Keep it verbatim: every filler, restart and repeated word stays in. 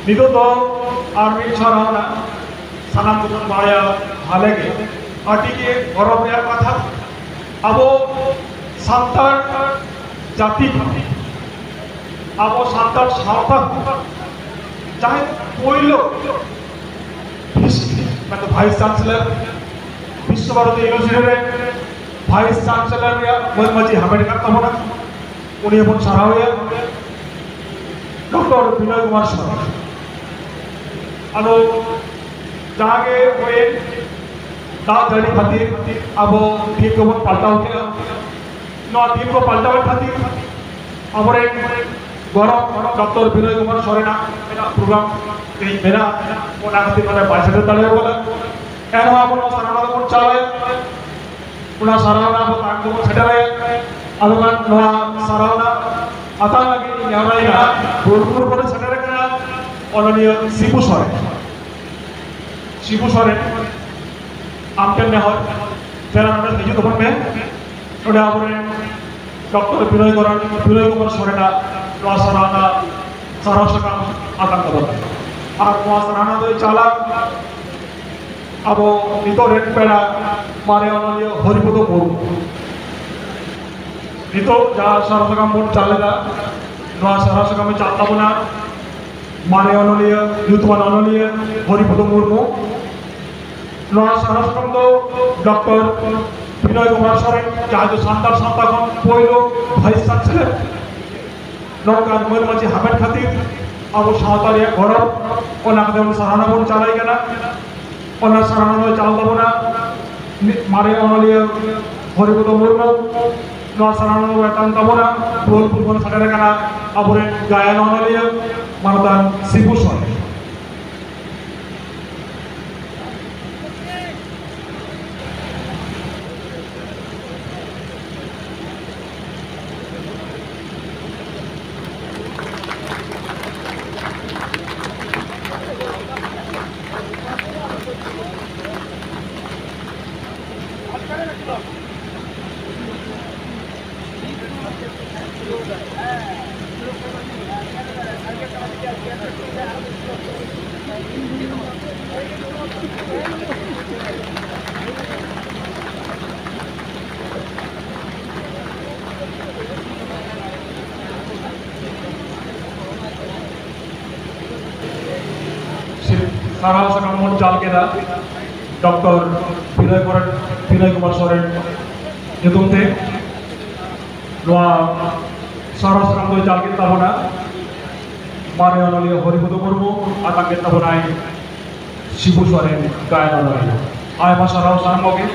ᱱᱤᱛᱚᱜ ᱫᱚ ᱟᱨ ᱢᱤᱫ ᱥᱟᱨᱦᱟᱣᱱᱟ, ᱥᱟᱱᱟᱢ ᱠᱚᱵᱚᱱ ᱵᱟᱲᱟᱭᱟ ᱵᱷᱟᱞᱮ ᱜᱮ, ᱟᱹᱰᱤ ᱜᱮ ᱜᱚᱨᱚᱵᱽ ᱨᱮᱭᱟᱜ ᱠᱟᱛᱷᱟ᱾ ᱟᱵᱚ ᱥᱟᱱᱛᱟᱲ ᱡᱟᱹᱛᱤ ᱠᱷᱚᱱ, ᱟᱵᱚ ᱥᱟᱱᱛᱟᱲ ᱥᱟᱶᱛᱟ ᱠᱷᱚᱱ ᱡᱟᱦᱟᱸᱭ ᱯᱳᱭᱞᱳ ᱵᱷᱤᱥ-, ᱢᱟᱱᱮ ᱵᱷᱟᱭᱤᱥ ᱪᱟᱱᱥᱮᱞᱚᱨ ᱵᱤᱥᱥᱚ ᱵᱷᱟᱨᱚᱛᱤ ᱤᱭᱩᱱᱤᱵᱷᱟᱨᱥᱤᱴᱤ ᱨᱮ ᱵᱷᱟᱭᱤᱥ ᱪᱟᱱᱥᱮᱞᱚᱨ ᱨᱮᱭᱟᱜ ᱢᱟᱹᱱ ᱢᱟᱹᱪᱤ ᱦᱟᱢᱮᱴ ᱟᱠᱟᱫ ᱛᱟᱵᱚᱱᱟ, ᱩᱱᱤ ᱦᱚᱸᱵᱚᱱ ᱥᱟᱨᱦᱟᱣᱮᱭᱟ, ᱰᱚᱠᱴᱚᱨ ᱵᱤᱱᱚᱭ ᱠᱩᱢᱟᱨ ᱥᱚᱨᱮᱱ᱾ ᱟᱫᱚ ᱡᱟᱦᱟᱸ ᱜᱮ ᱦᱩᱭᱮᱱ, ᱫᱟᱜ ᱡᱟᱹᱲᱤ ᱠᱷᱟᱹᱛᱤᱨ ᱟᱵᱚ ᱫᱤᱱ ᱠᱚᱵᱚᱱ ᱯᱟᱞᱴᱟᱣ ᱠᱮᱫᱼᱟ᱾ ᱱᱚᱣᱟ ᱫᱤᱱ ᱠᱚ ᱯᱟᱞᱴᱟᱣᱮᱱ ᱠᱷᱟᱹᱛᱤᱨ ᱟᱵᱚᱨᱮᱱ ᱜᱚᱨᱚᱵ ᱰᱚᱠᱴᱚᱨ ᱵᱤᱱᱚᱭ ᱠᱩᱢᱟᱨ ᱥᱚᱨᱮᱱᱟᱜ ᱢᱤᱫᱴᱟᱝ ᱯᱨᱳᱜᱨᱟᱢ ᱛᱮᱦᱮᱧ ᱢᱮᱱᱟᱜᱼᱟ, ᱚᱱᱟ ᱠᱷᱟᱹᱛᱤᱨ ᱢᱟᱱᱮ ᱵᱟᱭ ᱥᱮᱴᱮᱨ ᱫᱟᱲᱮᱭᱟᱠᱟᱫᱟ᱾ ᱮᱱᱦᱚᱸ ᱟᱵᱚ ᱱᱚᱣᱟ ᱥᱟᱨᱦᱟᱣ ᱫᱚᱵᱚᱱ ᱪᱟᱞᱟᱣᱮᱫ, ᱚᱱᱟ ᱥᱟᱨᱦᱟᱣ ᱨᱮᱱᱟᱜ ᱟᱵᱚ ᱛᱟᱭᱚᱢ ᱛᱮᱵᱚᱱ ᱥᱮᱴᱮᱨᱟᱭᱟ᱾ ᱟᱫᱚ ᱠᱷᱟᱱ ᱱᱚᱣᱟ ᱥᱟᱨᱦᱟᱣ ᱨᱮᱱᱟᱜ ᱟᱛᱟᱝ ᱞᱟᱹᱜᱤᱫ ᱤᱧ ᱱᱮᱦᱚᱨᱟᱭᱮᱱᱟ, ᱵᱳᱞᱯᱩᱨ ᱠᱷᱚᱱ ᱥᱮᱴᱮᱨ ᱟᱠᱟᱱᱟ ᱚᱱᱚᱞᱤᱭᱟᱹ ᱥᱤᱵᱩ ᱥᱚᱨᱮᱱ᱾ ᱥᱤᱵᱩ ᱥᱚᱨᱮᱱ, ᱟᱢ ᱴᱷᱮᱱ ᱱᱮᱦᱚᱨ, ᱫᱮᱞᱟ ᱱᱚᱰᱮ ᱦᱤᱡᱩᱜ ᱛᱟᱵᱚᱱ ᱢᱮ᱾ ᱱᱚᱰᱮ ᱟᱵᱚᱨᱮᱱ ᱰᱚᱠᱴᱚᱨ ᱵᱤᱱᱚᱭ ᱠᱚᱨᱚᱱ, ᱵᱤᱱᱚᱭ ᱠᱩᱢᱟᱨ ᱥᱚᱨᱮᱱᱟᱜ ᱱᱚᱣᱟ ᱥᱟᱨᱦᱟᱣ ᱨᱮᱱᱟᱜ ᱥᱟᱨᱦᱟᱣ ᱥᱟᱠᱟᱢ ᱟᱛᱟᱝ ᱛᱟᱵᱚᱱ ᱢᱮ᱾ ᱟᱨ ᱱᱚᱣᱟ ᱥᱟᱨᱦᱟᱣ ᱫᱚᱭ ᱪᱟᱞᱟ ᱟᱵᱚ ᱱᱤᱛᱚᱜ ᱨᱮᱱ ᱯᱮᱲᱟ ᱢᱟᱨᱮ ᱚᱱᱚᱞᱤᱭᱟᱹ ᱦᱚᱨᱤᱯᱚᱫᱚ ᱢᱩᱨᱢᱩ᱾ ᱱᱤᱛᱚᱜ ᱡᱟᱦᱟᱸ ᱥᱟᱨᱦᱟᱣ ᱥᱟᱠᱟᱢ ᱵᱚᱱ ᱪᱟᱞ ᱮᱫᱟ, ᱱᱚᱣᱟ ᱥᱟᱨᱦᱟᱣ ᱥᱟᱠᱟᱢᱮ ᱪᱟᱞ ᱛᱟᱵᱚᱱᱟ ᱢᱟᱨᱮ ᱚᱱᱚᱞᱤᱭᱟᱹ, ᱧᱩᱛᱩᱢᱟᱱ ᱚᱱᱚᱞᱤᱭᱟᱹ ᱦᱚᱨᱤᱯᱚᱫᱚ ᱢᱩᱨᱢᱩ᱾ ᱱᱚᱣᱟ ᱥᱟᱨᱦᱟᱣ ᱥᱟᱠᱟᱢ ᱫᱚ ᱰᱚᱠᱴᱚᱨ ᱵᱤᱱᱚᱭ ᱠᱩᱢᱟᱨ ᱥᱚᱨᱮᱱ, ᱡᱟᱦᱟᱸᱭ ᱫᱚ ᱥᱟᱱᱛᱟᱲ ᱥᱟᱶᱛᱟ ᱠᱷᱚᱱ ᱯᱳᱭᱞᱳ ᱵᱷᱟᱭᱤᱥ ᱪᱟᱱᱥᱮᱞᱚᱨ, ᱱᱚᱝᱠᱟᱱ ᱢᱟᱹᱱ ᱢᱟᱹᱪᱤ ᱦᱟᱢᱮᱴ ᱠᱷᱟᱹᱛᱤᱨ ᱟᱵᱚ ᱥᱟᱶᱛᱟ ᱨᱮᱭᱟᱜ ᱜᱚᱨᱚᱵᱽ, ᱚᱱᱟ ᱠᱷᱟᱹᱛᱤᱨ ᱩᱱᱤ ᱥᱟᱨᱦᱟᱣ ᱵᱚᱱ ᱪᱟᱞᱟᱭ ᱠᱟᱱᱟ᱾ ᱚᱱᱟ ᱥᱟᱨᱦᱟᱣ ᱫᱚ ᱪᱟᱞ ᱛᱟᱵᱚᱱᱟ ᱢᱟᱨᱮ ᱚᱱᱚᱞᱤᱭᱟᱹ ᱦᱚᱨᱤᱯᱚᱫᱚ ᱢᱩᱨᱢᱩ᱾ ᱱᱚᱣᱟ ᱥᱟᱨᱦᱟᱣ ᱫᱚ ᱮᱛᱟᱝ ᱛᱟᱵᱚᱱᱟ ᱵᱳᱞᱯᱩᱨ ᱠᱷᱚᱱ ᱥᱮᱴᱮᱨ ᱟᱠᱟᱱᱟ ᱟᱵᱚᱨᱮᱱ ᱜᱟᱭᱟᱱ ᱚᱱᱚᱞᱤᱭᱟᱹ ᱢᱟᱱᱚᱛᱟᱱ ᱥᱤᱵᱩ ᱥᱚᱨᱮᱱ᱾ ᱥᱟᱨᱦᱟᱣ ᱥᱟᱠᱟᱢ ᱵᱚᱱ ᱪᱟᱞ ᱠᱮᱫᱟ ᱰᱚᱠᱴᱚᱨ ᱵᱤᱱᱚᱭ ᱠᱚᱨᱮᱱ, ᱵᱤᱱᱚᱭ ᱠᱩᱢᱟᱨ ᱥᱚᱨᱮᱱ ᱧᱩᱛᱩᱢ ᱛᱮ᱾ ᱱᱚᱣᱟ ᱥᱟᱨᱦᱟᱣ ᱥᱟᱠᱟᱢ ᱫᱚᱭ ᱪᱟᱞ ᱠᱮᱫ ᱛᱟᱵᱚᱱᱟ ᱢᱟᱨᱮ ᱚᱱᱚᱞᱤᱭᱟᱹ ᱦᱚᱨᱤᱯᱚᱫᱚ ᱢᱩᱨᱢᱩ, ᱟᱛᱟᱝ ᱠᱮᱫ ᱛᱟᱵᱚᱱᱟᱭ ᱥᱤᱵᱩ ᱥᱚᱨᱮᱱ, ᱜᱟᱭᱟᱱ ᱚᱱᱚᱞᱤᱭᱟᱹ᱾ ᱟᱭᱢᱟ ᱥᱟᱨᱦᱟᱣ ᱥᱟᱱᱟᱢ ᱠᱚᱜᱮ᱾